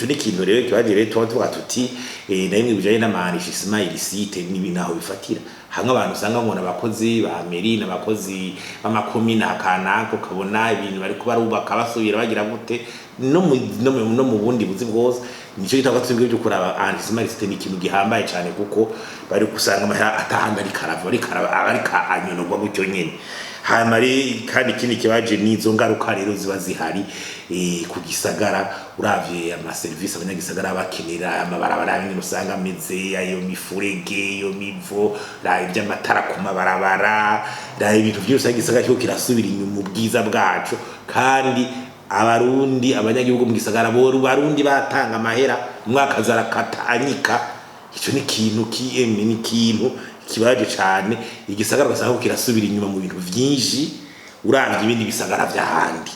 Ico ni ikintu rero kibaje. Rero tuba tuvuga tuti na bimwe bijanye n'ama enrichissement illicite n'ibi naho bifatira hamwe. Abantu usanga ngo abakozi ba mairie n'abakozi b'amakomine akanaka, ukabona ibintu bariko barubaka, basubira bagira gute, no mu bundi buzi bwose. Nico gitanga twebwe byo kuraba enrichissement illicite ni ikintu gihambaye cane, kuko bari gusanga amahera atahandi ariko arava, ariko anyonorwa gutyo nyene. Hanyuma rero kandi ikindi kibaje n'izo ngaruka rero ziba zihari ku gisagara. Uravye amaserivisi abanyagisagara bakenera, amabarabara nyene usanga ameze, ayo mifurege, iyo mivo, raba ivy'amatara ku mabarabara, raba ibintu vyose, usanga igisagara kiriko kirasubira inyuma ubwiza bwaco. Kandi Abarundi, abanyagihugu mu gisagara bo Barundi batanga amahera, umwaka zarakata anyika. Ico ni ikintu kiemwe, ni ikintu kibaje cane. Igisagara ugasanga ko kirasubira inyuma mu bintu vyinshi uravye ibindi bisagara vy'ahandi.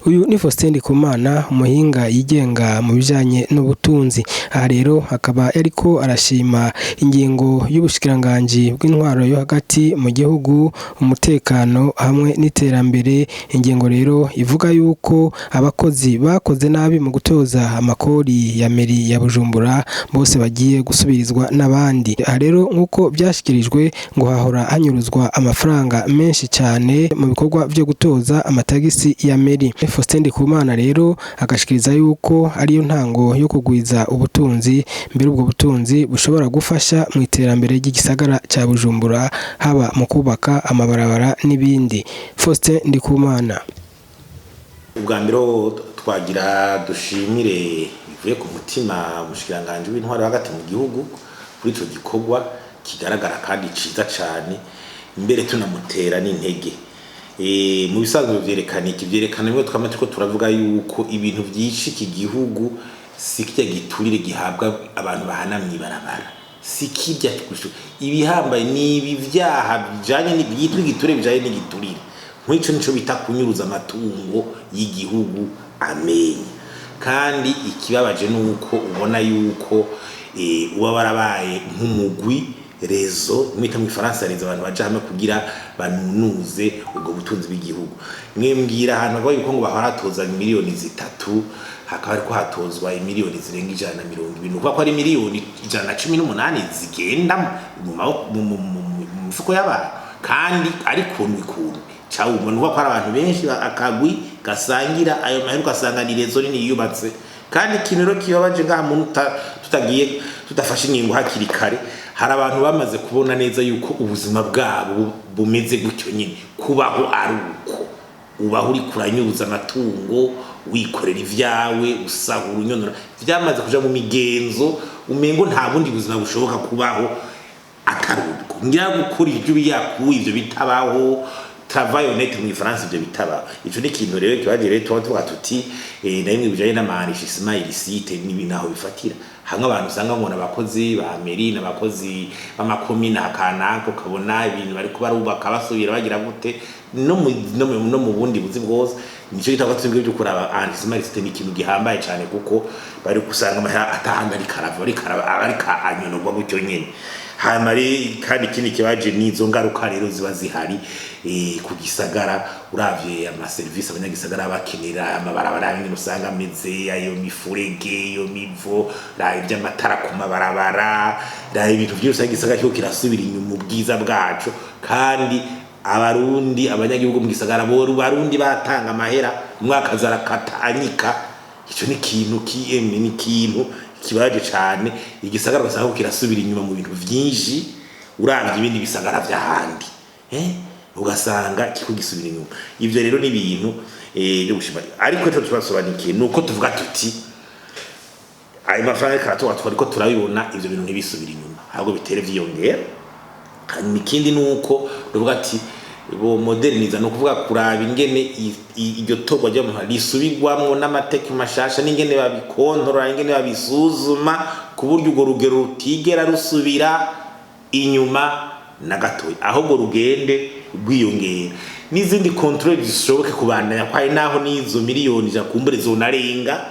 Uyu ni Faustin Ndikumana, umuhinga yigenga mu bijanye n'ubutunzi. Aha rero akaba yariko arashima ingingo y'ubushikiranganji bw'intwaro yo hagati mu gihugu, umutekano hamwe n'iterambere. Ingingo rero ivuga yuko abakozi bakoze nabi mu gutoza amakori ya mairie ya Bujumbura bose bagiye gusubirizwa n'abandi. Aha rero, nk'uko vyashikirijwe, ngo hahora hanyuruzwa amafaranga menshi cyane mu bikorwa vyo gutoza amatagisi ya mairie. Faustin Ndikumana rero agashikiriza yuko ariyo ntango yo kugwiza ubutunzi, mbere ubwo butunzi bushobora gufasha mu iterambere ry'igisagara ca Bujumbura, haba mu kubaka amabarabara n'ibindi. Faustin Ndikumana. Ubwa mbere ho twagira dushimire bivuye ku mutima umushikiranganji w'intwaro hagati mu gihugu kuri ico gikorwa kigaragara kandi ciza cane, mbere tunamutera n'intege. Mu bisanzwe vyerekana iki? Vyerekana bimwe twama turiko turavuga, yuko ibintu vyinshi iki gihugu si kirya giturire gihabwa abantu bahana mw'ibarabara, si kirya ibihambaye, ni ibi vyaha bijanye byitwa igiturire, bijanye n'igiturire. Nk'ico nico bita kunyuruza amatungo y'igihugu amenya. Kandi ikibabaje nuko ubona yuko uba warabaye nk'umugwi, réseau mwita mu Ifaransa réseau, abantu baja hamwe kugira banunuze ubwo butunzi bw'igihugu. Mwembwira ahantu bavuga yuko ngo bahora hatoza miliyoni 3, hakaba hariko hatozwa imiliyoni zirenga 120, ni ukuvuga ko ari miliyoni 118 zigenda mu mifuko y'abantu, kandi ari kundwi kundwi cawumva. Ni ukuvuga ko hari abantu benshi, akagwi gasangira ayo mahera, ugasanga ni réseau nini yubatse. Kandi ikintu rero kibabaje ngaha muntu, tutagiye tudafashe ingingo hakiri kare, hari abantu bamaze kubona neza yuko ubuzima bwabo bumeze gutyo nyine, kubaho ari uko ubaho uri kuranyuza amatungo, wikorera ivyawe, usahura, unyonora. Vyamaze kuja mu migenzo, umengo nta bundi buzima bushoboka kubaho atari ubwo. Ngira gukora ibyo yakuye, ivyo bitabaho, travail honnête mu Ifaransa, ivyo bitabaho. Ico ni ikintu rero kibaje. Rero tuba tuvuga tuti na bimwe bijanye n'ama enrichissement illicite n'ibi naho bifatira hamwe. Abantu usanga ngo abakozi ba mairie n'abakozi b'amakomine akanaka, ukabona ibintu bariko barubaka, basubira bagira gute, no mu bundi buzi bwose. Nico gitanga twebwe byo kuraba enrichissement illicite ni ikintu gihambaye cane, kuko bari gusanga amahera atahandi ariko arava, ariko anyonorwa gutyo nyene. Hanyuma rero kandi ikindi kibaje n'izo ngaruka rero ziba zihari ku gisagara. Uravye amaserivisi abanyagisagara bakenera, amabarabara nyene usanga ameze, ayo mifurege, iyo mivo, raba ivy'amatara ku mabarabara, raba ibintu vyose, usanga igisagara kiriko kirasubira inyuma ubwiza bwaco. Kandi Abarundi, abanyagihugu mu gisagara bo Barundi batanga amahera, umwaka zarakata anyika. Ico ni ikintu kiemwe, ni ikintu kibaje cane. Igisagara ugasanga ko kirasubira inyuma mu bintu vyinshi uravye ibindi bisagara vy'ahandi, ugasanga kiriko gisubira inyuma. Ivyo rero ni ibintu byo gushima, ariko ico tubasobanukiye nuko tuvuga tuti ayo mafaranga ariko aratorwa, twariko turabibona, ivyo bintu ntibisubira inyuma, ahubwo bitere vyiyongera. Hanyuma ikindi ni uko tuvuga ati bo moderniza, ni ukuvuga kuraba ingene iryo torwa ry'amahera risubirwamwo n'amategeko mashasha, n'ingene babikontorora, ingene babisuzuma, ku buryo urwo rugero rutigera rusubira inyuma na gatoya, ahubwo rugende rwiyongera, n'izindi contrôle zishoboke kubandanya, ko hari naho n'izo miliyoni 100 kumbure zonarenga,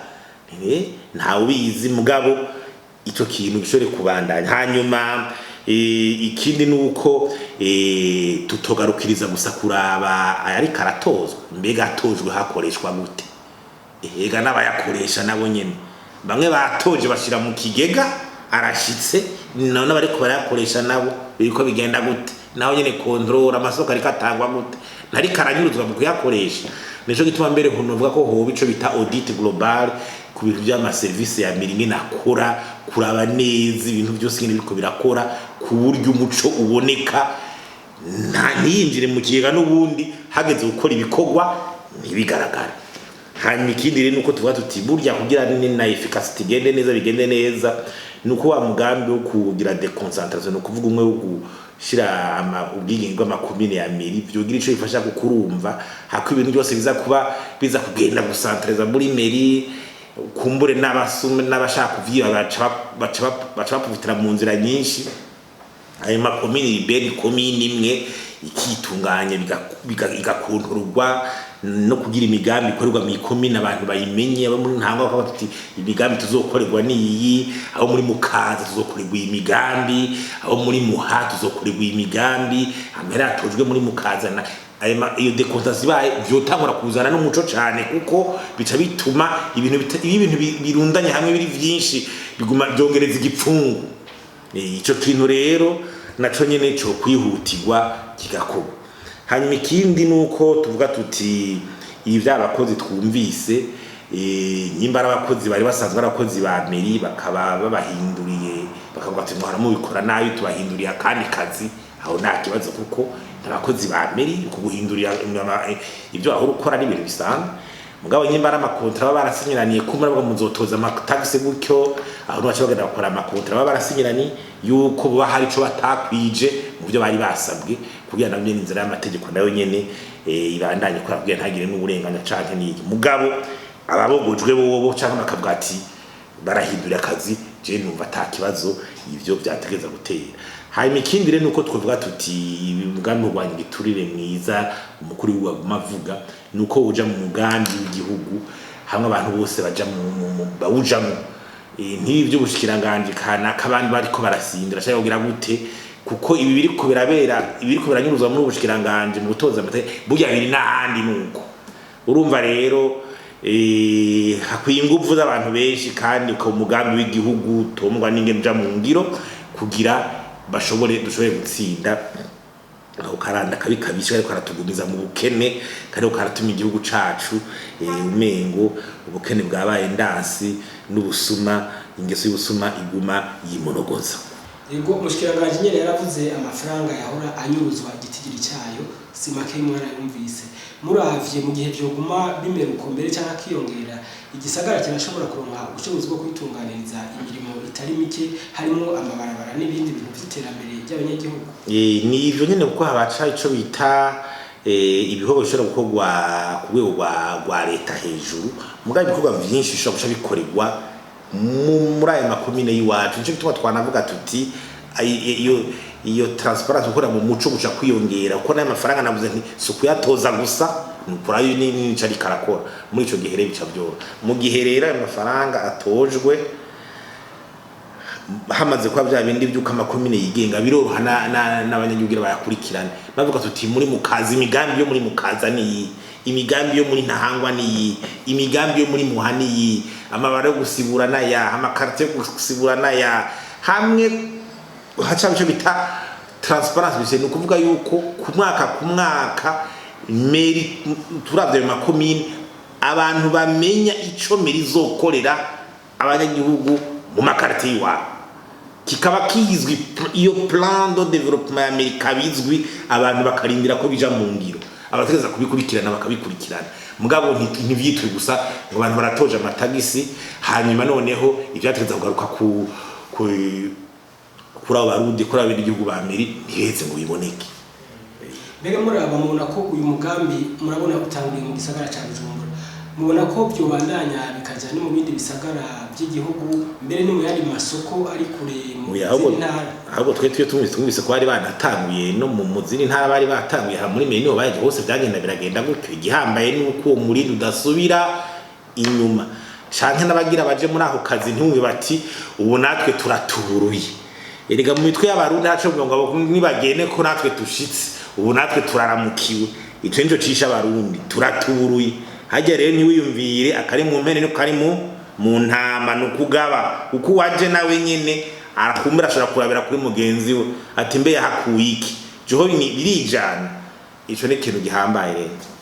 ntawe ubizi, mugabo ico kintu gishobore kubandanya. Hanyuma ikindi ni uko tutogarukiriza gusa kuraba ayariko aratozwa. Mbega atojwe hakoreshwa gute? Ega n'abayakoresha nabo nyene. Bamwe batoje bashira mu kigega, arashitse none bariko barayakoresha nabo biriko bigenda gute? Naho nyene contrôle, amasoko ariko atangwa gute? Ntariko aranyuruzwa mu kuyakoresha? Nico gituma mbere nkunovuga ko hoba ico bita audit global ku bintu vy'amaserivisi ya mairie, ingene akora, kuraba neza ibintu byose ingene biriko birakora, ku buryo umuco uboneka, nta ntiyinjire mu kigega n'ubundi hageze gukora ibikorwa ntibigaragara. Hanyuma ikindi rero nuko tuvuga tuti burya kugira ni na efficacité igende neza, bigende neza, nuko wa mugambi wo kugira déconcentration, ni ukuvuga umwe wo gushira ubwigenge bw'amakomine ya mairie, vyogira ico bifasha, kukurumva hako ibintu byose biza kuba biza kugenda gusantreza muri mairie, kumbure n'abasume n'abashaka kuvyiba baca bapufitira mu nzira nyinshi. Ayo makomini liberi, komini imwe ikitunganya, igakontororwa no kugira imigambi ikorerwa mu ikomine, abantu bayimenye. Abo muri Ntangwa bakavuga tuti imigambi tuzokorerwa ni iyi, abo muri Mukaza tuzokorerwa iyi migambi, abo muri Muha tuzokorerwa iyi migambi, amahera yatojwe muri Mukaza na iyo déconcentration ibaye, vyotangura kuzana n'umuco cane, kuko bica bituma ibintu iyo ibintu birundanye hamwe biri vyinshi, biguma byongereza igipfungu. Ico kintu rero naco nyene co kwihutirwa kigakorwa. Hanyuma ikindi nuko tuvuga tuti ibi vy'abakozi twumvise, nyimba ari abakozi bari basanzwe ari abakozi ba mairie, bakaba babahinduriye, bakavuga ati mwahora mubikora nabi, tubahinduriye akandi kazi, aho nta kibazo, kuko abakozi ba mairie kuguhindurira ibyo wahora ukora ni ibintu bisanzwe. Mugabo nyimba ari amakontra baba barasinyiraniye, kumva bavuga muzotoza amatagisi gutyo, aho baca bagenda bakora amakontra baba barasinyirani yuko buba hari ico batakwije mu byo bari basabwe, kugira nabyo inzira y'amategeko nayo nyene ibandanye ikora, kugira ntagire n'uburenganzira canke n'iki. Mugabo ababogojwe bobo canke bakavuga ati barahindura akazi, je numva ata kibazo ivyo vyategeza gutera. Hanyuma ikindi rero nuko twavuga tuti umugambi wo kurwanya igiturire mwiza umukuru w'igihugu aguma avuga, nuko uja mu mugambi w'igihugu hamwe abantu bose baja bawujamwo. Nk'ibi by'ubushikiranganje kanaka abandi bariko barasindira ashaka kugira gute, kuko ibi biriko birabera, ibiriko biranyuruzwa muri ubushikiranganje mu gutoza amata, burya biri n'ahandi. Nuko urumva rero hakwiye inguvu z'abantu benshi, kandi ukaba umugambi w'igihugu utombwa n'ingene uja mu ngiro, kugira bashobore dushobore gutsinda ako karanda kabi kabisha ariko karatugumiza mu bukene, kandi karatuma igihugu cacu umengo ubukene bwabaye ndansi, n'ubusuma, ingeso y'ubusuma iguma yimonogoza. Yego, umushikiranganji nyene yaravuze amafaranga yahora anyuruzwa, igitigiri cyayo si make, mwarayumvise. Muravye mu gihe vyoguma bimera uko mbere canke akiyongera, igisagara kirashobora kuronka ubushobozi bwo kwitunganiriza imirimo itari mike, harimwo amabarabara n'ibindi bintu vy'iterambere ry'abanyagihugu? Ni ivyo nyene, kuko habaca ico bita ibikorwa bishobora gukorwa ku rwego rwa leta hejuru, mugabo ibikorwa vyinshi bishobora guca bikorerwa muri ayo makomine y'iwacu. Nico gituma twanavuga tuti iyo transparence, gukora mu muco, guca kwiyongera, kuko n'ayo mafaranga navuze nti si ukuyatoza gusa, ni ukurayo nico ariko arakora muri ico gihe. Rero bica vyoroha mu gihe rero ayo mafaranga atojwe hamaze kuba bya bindi by'uko amakomine yigenga, biroroha n'abanyagihugu bayakurikirane. Bavuga tuti muri Mukaza imigambi yo muri Mukaza ni iyi, imigambi yo muri Ntahangwa ni iyi, imigambi yo muri Muha ni iyi, amabara yo gusibura n'aya, amakarite yo gusibura n'aya, hamwe haca ico bita transparence. Bise ni ukuvuga yuko ku mwaka ku mwaka mairie, turavye ayo makomine, abantu bamenya ico mairie izokorera abanyagihugu mu makarite y'iwabo, kikaba kizwi. Iyo plan de développement ya mairie ikaba izwi, abantu bakarindira ko bija mu ngiro, abategeza kubikurikirana bakabikurikirana. Mugabo ntivyitwe gusa ngo abantu baratoje amatagisi, hanyuma noneho ivyategeza kugaruka ku kuri abo Barundi, kuri abo benegihugu ba mairie, ntibiheze ngo biboneke. Mbega muraba mubona ko uyu mugambi, murabona utanguriye mu gisagara ca Bujumbura, mubona ko vyobandanya bikaja no mu bindi bisagara vy'igihugu, mbere no mu yandi masoko ari kure, mu Oya, ahubwo zindi ntara? Ahubwo twe twe tumvise ko bari banatanguye no mu zindi ntara, bari batanguye aha muri mairie niho baje hose, byagenda biragenda gutyo. Igihambaye ni uko uwo murindi udasubira inyuma, canke n'abagira baje muri ako kazi ntiwumve bati ubu natwe turatuburuye. Erega mu mitwe y'Abarundi haco ngo nibagende ko natwe tushitse, ubu natwe turaramukiwe. Ico nico cisha Abarundi, turatuburuye. Harya rero ntiwiyumvire akari mu mpene niko kari mu Mu ntama ni ukugaba, kuko uwaje nawe nyene arakumbura, ashobora kurabira kuri mugenzi we ati: "Mbe yahakuye iki?" Jeho birijana. Ico ni ikintu gihambaye rero.